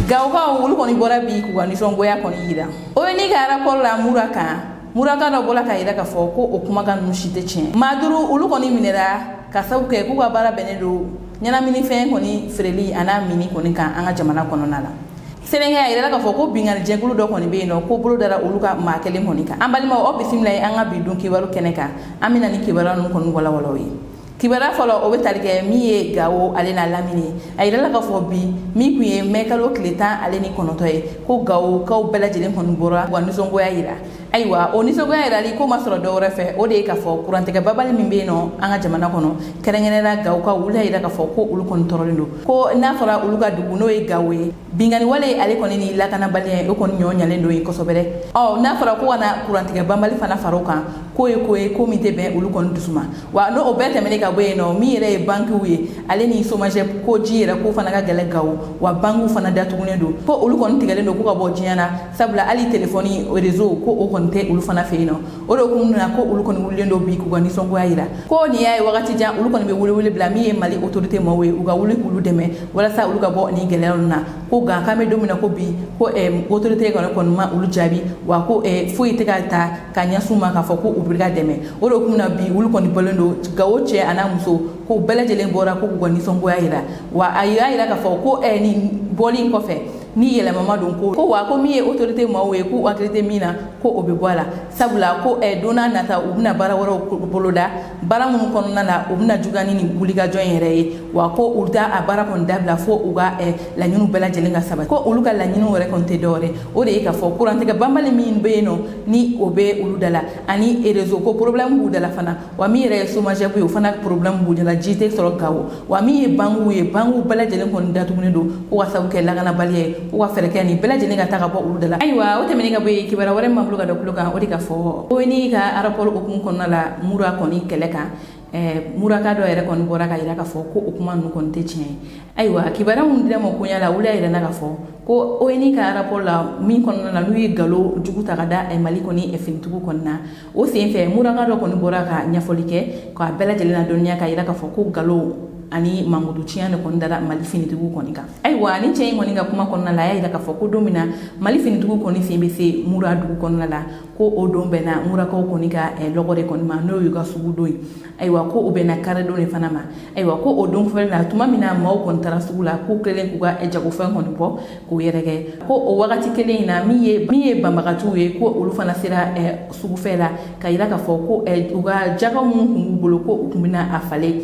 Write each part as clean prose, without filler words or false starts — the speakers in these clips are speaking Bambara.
Gawokaw, olu kɔni bɔra bi k'u ka nisɔngoya kɔni yira ONU ka rapport la Mura kan. Muraka dɔ bɔra ka yira k'a fɔ ko o kumakan ninnu si tɛ tiɲɛ. Maa duuru, olu kɔni minɛra ka sababu kɛ k'u ka baara bɛnnen don ɲɛnaminifɛn kɔni feereli a n'a minni kɔni kan an ka jamana kɔnɔna la. Sɛnɛkɛ, a yirala k'a fɔ ko binkanni jɛkulu dɔ kɔni bɛ yen nɔ, ko bolo dara olu ka maa kelen kɔni kan. An balimaw, aw bisimila ye an ka bi don kibaru kɛnɛ kan. An bɛna ni kibaruya ninnu kɔni walawala aw ye. Kibaruya fɔlɔ, o bɛ tali kɛ min ye Gawo ale n'a lamini ye. A yirala k'a fɔ bi min tun ye mɛ kalo tile 19 ye, ko Gawokaw bɛɛ lajɛlen kɔni bɔra wa nisɔngoya yira. Ayiwa, o nisɔngoya yirali ko ma sɔrɔ dɔwɛrɛ fɛ, o de ye k'a fɔ kurantigɛ babali min bɛ yen nɔ an ka jamana kɔnɔ, kɛrɛnkɛrɛnnenya la Gawokaw, olu y'a yira k'a fɔ ko olu kɔni tɔɔrɔlen don, ko n'a fɔra olu ka dugu, n'o ye Gawo ye, binkanni wale ale kɔni ni lakanabaliya, o kɔni ɲɔ ɲalen don yen kosɛbɛ dɛ. Ɔ n'a fɔra ko ka na kurantigɛ banbali fana fara o kan, k'o ye ko ye ko min tɛ bɛn olu kɔni dusu ma. Wa n'o bɛɛ tɛmɛnen ka bɔ yen nɔ, min yɛrɛ ye bankiw ye ale ni SOMAGEP ko, ji yɛrɛ ko fana ka gɛlɛn Gawo, wa bankiw fana datugunen don, ko olu kɔni tigɛlen don ko ka bɔ diɲɛ na, sabula hali telefɔni réseau ko o kɔni tɛ olu fana fɛ yen nɔ. O de hukumu na, ko olu kɔni wulilen don bi k'u ka nisɔngoya yira, ko nin y'a ye wagati jan olu kɔni bɛ welewele bila min ye Mali autorité maaw ye, u ka wuli k'olu dɛmɛ walasa olu ka bɔ nin gɛlɛya ninnu na. Ko nka k'an bɛ don min na ko bi, ko autorité kɔni ma olu jaabi, wa ko foyi tɛ ka ta ka ɲɛsin u ma k'a fɔ ko u bɛ ka dɛmɛ. O de hukumu na bi, olu kɔni bɔlen don, Gawo cɛ a n'a muso, ko bɛɛ lajɛlen bɔra ko k'u ka nisɔngoya yira. Wa a yira k'a fɔ ko nin bɔli in kɔfɛ, ni yɛlɛma ma don ko wa ko min ye autorité maaw ye, k'u hakili tɛ min na, ko o bɛ bɔ a la, sabula ko don n'a nata, u bɛna baara wɛrɛw boloda, baara minnu kɔnɔna la u bɛna juguya ni nin wulikajɔ in yɛrɛ ye. Wa ko u t'a a baara kɔni dabila fo u ka laɲiniw bɛɛ lajɛlen ka sabati. Ko olu ka laɲiniw yɛrɛ kɔni tɛ dɔwɛrɛ, o de ye k'a fɔ kurantigɛ banbali min bɛ yen nɔ, ni o bɛ olu da la, ani réseau ko problème b'u da la fana. Wa min yɛrɛ ye SOMAGEP ye, o fana problème b'u da la, ji tɛ sɔrɔ Gawo. Wa min ye bankiw ye, bankiw bɛɛ lajɛlen kɔni datugunen don, ko ka sababu kɛ lakanabaliya ye, ko ka fɛɛrɛ kɛ nin bɛɛ lajɛlen ka taa ka bɔ olu da la. Ayiwa, o tɛmɛnen ka bɔ yen, kibaruya wɛrɛ min b'an bolo ka da tulo kan, o de ka fɔ ONU ka rapport hukumu kɔnɔna la Mura kɔni kɛlɛ kan, Muraka dɔ yɛrɛ kɔni bɔra ka yira k'a fɔ ko o kuma ninnu kɔni tɛ tiɲɛ ye. Ayiwa, kibaruya minnu dira ma koɲa la, olu y'a yira k'a fɔ ko ONU ka rapport la min kɔnɔna la, n'u ye nkalon jugu ta ka da Mali kɔni finitigiw kɔni na, o sen fɛ Muraka dɔ kɔni bɔra ka ɲɛfɔli kɛ k'a bɛɛ lajɛlen na dɔnniya, ka yira k'a fɔ ko nkalon ani mankutu tiɲɛ de kɔni dara Mali finitigiw kɔni kan. Ayiwa, ni cɛ in kɔni ka kuma kɔnɔna la, a y'a yira k'a fɔ ko don min na Mali finitigiw kɔni sen bɛ se Mura dugu kɔnɔna la, ko o don bɛnna Murakaw kɔni ka lɔgɔ de kɔni ma, n'o y'u ka sugu don ye. Ayiwa, ko o bɛnna karidon de fana ma. Ayiwa, ko o don fɛnɛ na, tuma min na maaw kɔni taara sugu la, k'u kɛlen k'u ka jagofɛn kɔni bɔ k'u yɛrɛkɛ, ko o wagati kelen in na, min ye banbagatiw ye, ko olu fana sera sugufɛ la ka yira k'a fɔ ko u ka jaka minnu tun b'u bolo, ko u tun bɛna a falen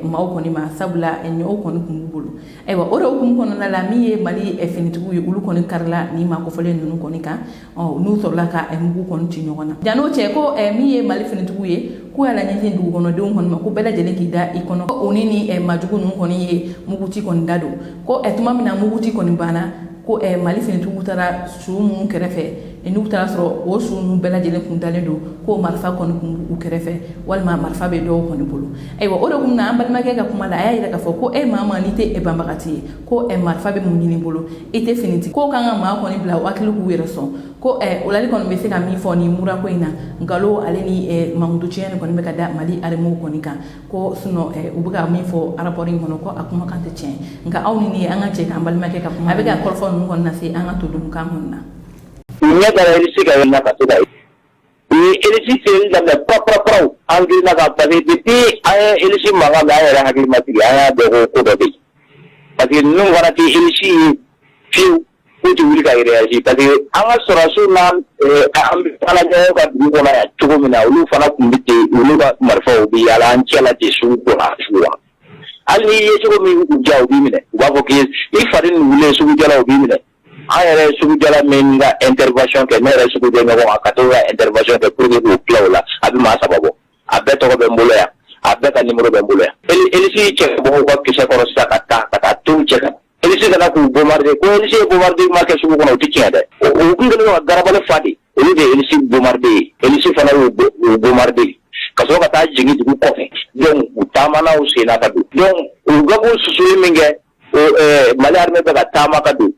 maaw kɔni ma, sabula ɲɔw kɔni tun b'u bolo. Ayiwa, o de hukumu kɔnɔna la, min ye Mali finitigiw ye, olu kɔni karila ni maa kofɔlen ninnu kɔni kan, n'u sɔrɔla ka mugu kɔni ci ɲɔgɔn na. Jan'o cɛ, ko min ye Mali finitigiw ye, k'u y'a laɲini dugukɔnɔdenw kɔni ma ko bɛɛ lajɛlen k'i da i kɔnɔ, ko u ni maajugu ninnu kɔni ye muguci kɔni da don. Ko tuma min na muguci kɔni banna, ko Mali finitigiw taara su minnu kɛrɛfɛ, n'u taara sɔrɔ o su ninnu bɛɛ lajɛlen kun dalen don, ko marifa kɔni kun b'u kɛrɛfɛ, walima marifa bɛ dɔw kɔni bolo. Ayiwa, o de kun na, an balimakɛ ka kuma la, a y'a yira k'a fɔ ko e maa ma, n'i tɛ banbagati ye, ko marifa bɛ mun ɲini bolo, i tɛ finitigi, ko kan ka maa kɔni bila u hakili k'u yɛrɛ sɔn. Ko olali kɔni bɛ se ka min fɔ nin Murako in na, nkalon ale ni mankutu tiɲɛ kɔni bɛ ka da Mali armew kɔni kan, ko sinon u bɛ ka min fɔ rapport in kɔnɔ, ko a kumakan tɛ tiɲɛ. Nka aw ni ne, an ka jɛ k'an balimakɛ ka kuma, a bɛ ka kɔrɔfɔ ninnu kɔni lase an ka todunkan kɔni na. U ɲɛ dara hélice kan na ka to ka u ye hélice seli daminɛ kura an girinna ka, parce que depuis an ye hélice mankan mɛn, an yɛrɛ hakili ma sigi, an y'a dɔn ko ko dɔ bɛ yen, parce que ninnu fana tɛ hélice ye fiyewu k'u tɛ wuli ka réagir, parce que an ka sɔrɔdasiw n'an an bɛ baara ɲɔgɔn ka dugu kɔnɔ yan cogo min na, olu fana tun bɛ ten, olu ka marifaw bɛ yaala an cɛ la ten sugu kɔnɔ sugu la. Hali n'i ye cogo min u ja, u b'i minɛ, u b'a fɔ k'i i fari nugulen sugujɔla, u b'i minɛ. An yɛrɛ ye sugujɔla min ka intervention kɛ, ne yɛrɛ sugujɔ ɲɔgɔn kan ka to ka intervention kɛ pour que k'u tila o la, a bɛ maa saba bɔ, a bɛɛ tɔgɔ bɛ n bolo yan, a bɛɛ ka numéro bɛ n bolo yan. Hélice cɛ ka bɔ u ka kisɛ kɔrɔ sisan ka taa to cɛ ka hélice kana k'u bombarder, ko hélice ye bombardement kɛ sugu kɔnɔ, o tɛ tiɲɛ dɛ. O kun kɛlen don ka garabali fa de, olu de ye hélice bombarder ye, hélice fana y'u bombarder ka sɔrɔ ka taa jigin dugu kɔfɛ. Donc u taamana u sen na ka don. Donc u bɛ k'u susuli min kɛ, Mali armée bɛ ka taama ka don.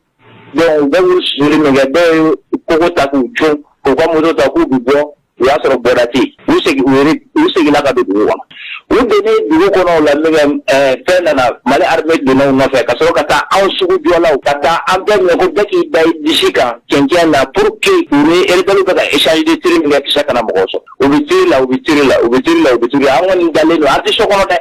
Donc u bɛ k'u susuli min kɛ, dɔw ye kogo ta k'u cun k'u ka moto ta k'u bɛ bɔ. U y'a sɔrɔ bɔda tɛ yen. U segin u seginna ka don dugu kɔnɔ. U donnen dugu kɔnɔ o la min kɛ, fɛn nana, Mali armée donna u nɔfɛ ka sɔrɔ ka taa anw sugu jɔlaw ka taa an bɛɛ minɛ ko bɛɛ k'i da i disi kan cɛncɛn na pour que u ni rebelle bɛ ka échange de tir min kɛ, kisɛ kana mɔgɔw sɔrɔ. U bɛ tir la, u bɛ tir la, u bɛ tir la, u bɛ tir la. An kɔni dalen don, an tɛ so kɔnɔ dɛ,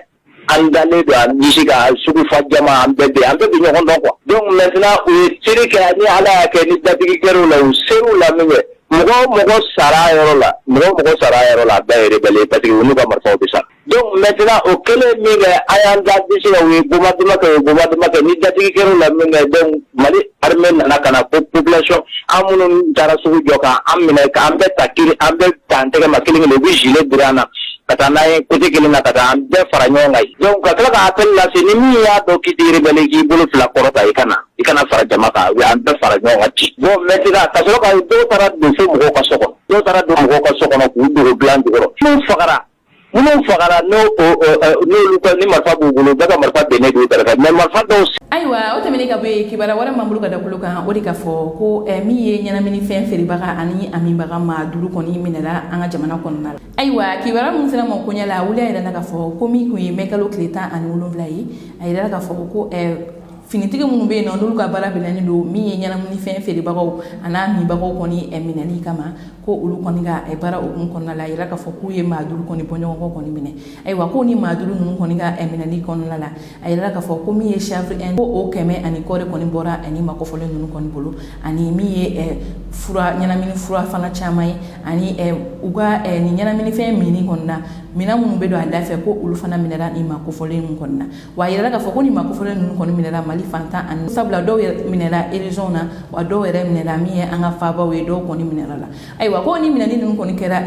an dalen don an disi kan, sugu fa jama, an bɛɛ bɛ yen, an bɛɛ bɛ ɲɔgɔn dɔn quoi. Donc maintenant u ye tir kɛ, ni Ala y'a kɛ ni datigi kɛr'u la, u ser'u la min kɛ, mɔgɔ o mɔgɔ sara a yɔrɔ la, mɔgɔ o mɔgɔ sara a yɔrɔ la, a bɛɛ ye rebelle ye parce que u n'u ka marifaw bɛ sa. Donc maintenant o kɛlen min kɛ, an y'an da disi kan, u ye bombardement kɛ, u ye bombardement kɛ, ni datigi kɛr'u la min kɛ, donc Mali armée nana ka na ko population, an minnu taara sugu jɔ, k'an minɛ, k'an bɛɛ ta kiri, an bɛɛ ta an tɛgɛ ma kelen kelen, u bɛ gilet biri an na ka taa n'an ye côté kelen na, ka taa an bɛɛ fara ɲɔgɔn kan. Donc ka tila ka appel lase, ni min y'a dɔn k'i tɛ rebelle, k'i bolo fila kɔrɔta, i kana fara jama kan, u y'an bɛɛ fara ɲɔgɔn kan ci. Bon, maintenant ka sɔrɔ ka dɔw taara don fo mɔgɔw ka so kɔnɔ, dɔw taara don mɔgɔw ka so kɔnɔ k'u dogo dilan jukɔrɔ. Minnu fagara n'o n'olu ka ni marifa b'u bolo, bɛɛ ka marifa bennen don kɛrɛfɛ, mais marifa dɔw. Ayiwa, o tɛmɛnen ka bɔ yen, kibaruya wɛrɛ m'an bolo ka da kulo kan, o de ka fɔ ko min ye ɲɛnaminifɛn feerebaga ani a minbaga maa duuru kɔni minɛla an ka jamana kɔnɔna la. Ayiwa, kibaruya min sera ma koɲɛ la, wuli a yɛrɛ na k'a fɔ ko min kun ye mɛkalo tile 17 ye, a yɛrɛ k'a fɔ ko finitigi minnu bɛ yen nɔ, n'olu ka baara bɛnnen don min ye ɲɛnaminifɛn feerebagaw a n'a minbagaw kɔni minɛli kama, ko olu kɔni ka baara hukumu kɔnɔna la, a yira k'a fɔ k'u ye maa duuru kɔni bɔɲɔgɔnkɔ kɔni minɛ. Ayiwa, ko ni maa duuru ninnu kɔni ka minɛli kɔnɔna la, a yira k'a fɔ ko min ye chanvre ko o kɛmɛ ani kɔ de kɔni bɔra ani makɔfɔlen ninnu kɔni bolo, ani min ye fura ɲɛnamini fura fana caman ye, ani u ka nin ɲɛnaminifɛn minni kɔni na, minɛn minnu bɛ don a da fɛ, ko olu fana minɛra nin maa kofɔlen ninnu kɔni na. Wa a yirala k'a fɔ ko nin maa kofɔlen ninnu kɔni minɛra Mali fantan ani, sabula dɔw yɛrɛ minɛra région na, wa dɔw yɛrɛ minɛra min ye an ka faabaw ye, dɔw kɔni minɛra la. Ayiwa, ko ni minɛni ninnu kɔni kɛra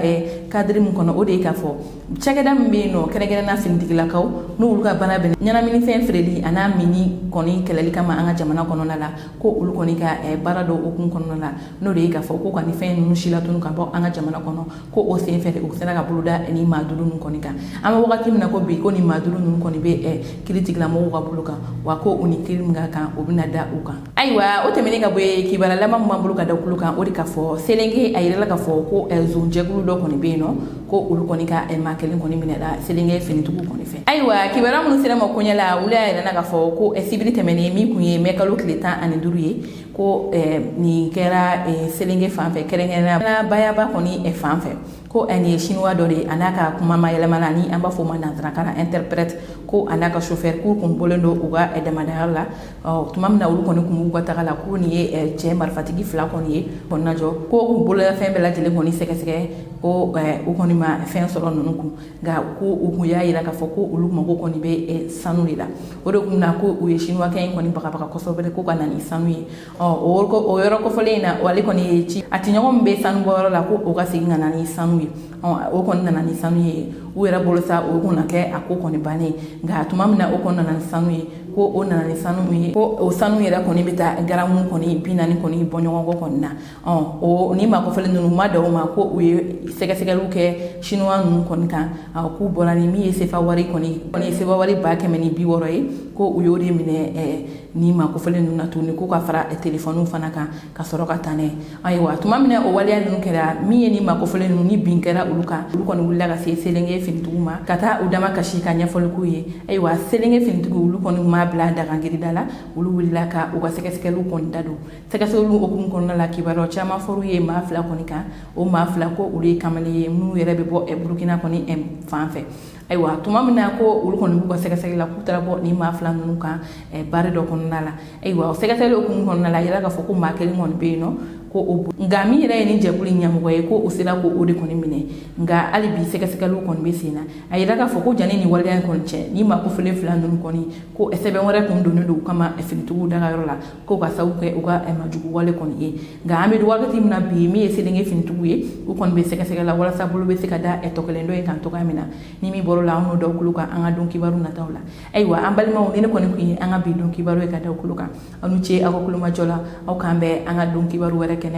cadre min kɔnɔ, o de ye k'a fɔ cakɛda min bɛ yen nɔ, kɛrɛnkɛrɛnnenya finitigilakaw, n'olu ka baara bɛn ɲɛnaminifɛn feereli a n'a minni kɔni kɛlɛli kama an ka jamana kɔnɔna la, ko olu kɔni ka baara dɔw hukumu kɔnɔna la, n'o de ye k'a fɔ ko ka nin fɛn ninnu si latunu ka bɔ an ka jamana kɔnɔ, ko o sen fɛ u sera ka boloda ni maa duuru ninnu kɔni kan. An bɛ wagati min na ko bi, ko nin maa duuru ninnu kɔni bɛ kiiritigɛlamɔgɔw ka bolo kan, wa ko u ni kiiri min ka kan, o bɛna da u kan. Ayiwa, o tɛmɛnen ka bɔ yen, kibaruya laban min b'an bolo ka da kulo kan, o de ka fɔ Selenge, a yirala k'a fɔ ko zonjɛkulu dɔ kɔni bɛ yen nɔ, ko olu kɔni ka maa kelen kɔni minɛra Selenge finitigiw kɔni fɛ. Ayiwa, kibaruya minnu sera ma koɲɛ la, wuli a yɛrɛ na k'a fɔ ko sibiri tɛmɛnen, min kun ye mɛkalo tile 15 ye, ko nin kɛra Selenge fan fɛ, kɛrɛnkɛrɛnnenya Bayaba kɔni fan fɛ, ko nin ye Chinois dɔ de ye, a n'a ka kuma ma yɛlɛmana, ni an b'a fɔ o ma nanzarakan na interprète, ko a n'a ka chauffeur, k'u kun bɔlen don u ka damadaya la tuma min na olu kɔni kun b'u ka taga la, ko nin ye cɛ marifatigi fila kɔni ye kɔnɔna jɔ, ko k'u bololafɛn bɛɛ lajɛlen kɔni sɛgɛsɛgɛ, ko u kɔni ma fɛn sɔrɔ ninnu kun, nka ko u kun y'a yira k'a fɔ ko olu mago kɔni bɛ sanu de la. O de kun na ko u ye Chinois kɛ in kɔni bagabaga kosɛbɛ ko ka na ni sanu ye. Ɔ, o yɔrɔ kɔfɔlen in na, ale kɔni ye ci a tiɲɔgɔn min bɛ sanu bɔyɔrɔ la ko o ka segin ka na ni sanu ye. O kɔni nana ni sanu ye u yɛrɛ bolo sa, o kun na kɛ a ko kɔni bannen. Nka tuma min na o kɔni nana ni sanu ye, ko o nana ni sanu min ye, ko o sanu yɛrɛ kɔni bɛ taa garamu kɔni 40 kɔni bɔ ɲɔgɔn kɔ kɔni na. O ni maa kɔfɛlen ninnu ma da o ma, ko u ye sɛgɛsɛgɛliw kɛ Chinois ninnu kɔni kan, k'u bɔra ni min ye sefa wari kɔni ye, sefa wari 160 ye, ko u y'o de minɛ ni maa kofɔlen ninnu na tuguni, ko ka fara telefɔniw fana kan ka sɔrɔ ka taa n'a ye. Ayiwa, tuma min na o waleya ninnu kɛra, min ye ni maa kofɔlen ninnu ni bin kɛra olu kan, olu kɔni wulila ka se Selenge finitigiw ma ka taa u dama kasi ka ɲɛfɔli k'u ye. Ayiwa, Selenge finitigiw, olu kɔni ma bila dagangirida la, olu wulila ka u ka sɛgɛsɛgɛliw kɔni da don. Sɛgɛsɛgɛliw hukumu kɔnɔna la, kibaruya caman fɔr'u ye maa fila kɔni kan. O maa fila, ko olu ye kamalen ye minnu yɛrɛ bɛ bɔ Burukina kɔni fan fɛ. Ayiwa, tuma min na ko olu kɔni b'u ka sɛgɛsɛgɛli la, k'u taara bɔ ni maa fila ninnu kan baara dɔ kɔnɔna la. Ayiwa, o sɛgɛsɛgɛli hukumu kɔnɔna la, a yira k'a fɔ ko maa kelen kɔni bɛ yen nɔ ko o, nka min yɛrɛ ye ni jɛkulu ɲɛmɔgɔ ye, ko o sera ko o de kɔni minɛ, nka hali bi sɛgɛsɛgɛliw kɔni bɛ sen na. A yira k'a fɔ ko janni ni waleya in kɔni cɛ, ni maa kofɔlen fila ninnu kɔni, ko sɛbɛn wɛrɛ kun donnen don u kama finitigiw dagayɔrɔ la, ko ka sababu kɛ u ka majugu wale kɔni ye. Nka an bɛ wagati min na bi, min ye Selenge finitigiw ye, u kɔni bɛ sɛgɛsɛgɛ la walasa bolo bɛ se ka da tɔ kelen dɔ in kan cogoya min na. Ni min bɔr'o la, an n'o da kulo kan an ka don kibaru nataw la. Ayiwa, an balimaw, ni ne kɔni kun ye an ka bi don kibaru ye ka da kulo kan. Aw ni ce aw ka kulomajɔ la. Aw k'an bɛn an ka don kibaru wɛrɛ kɛnɛ.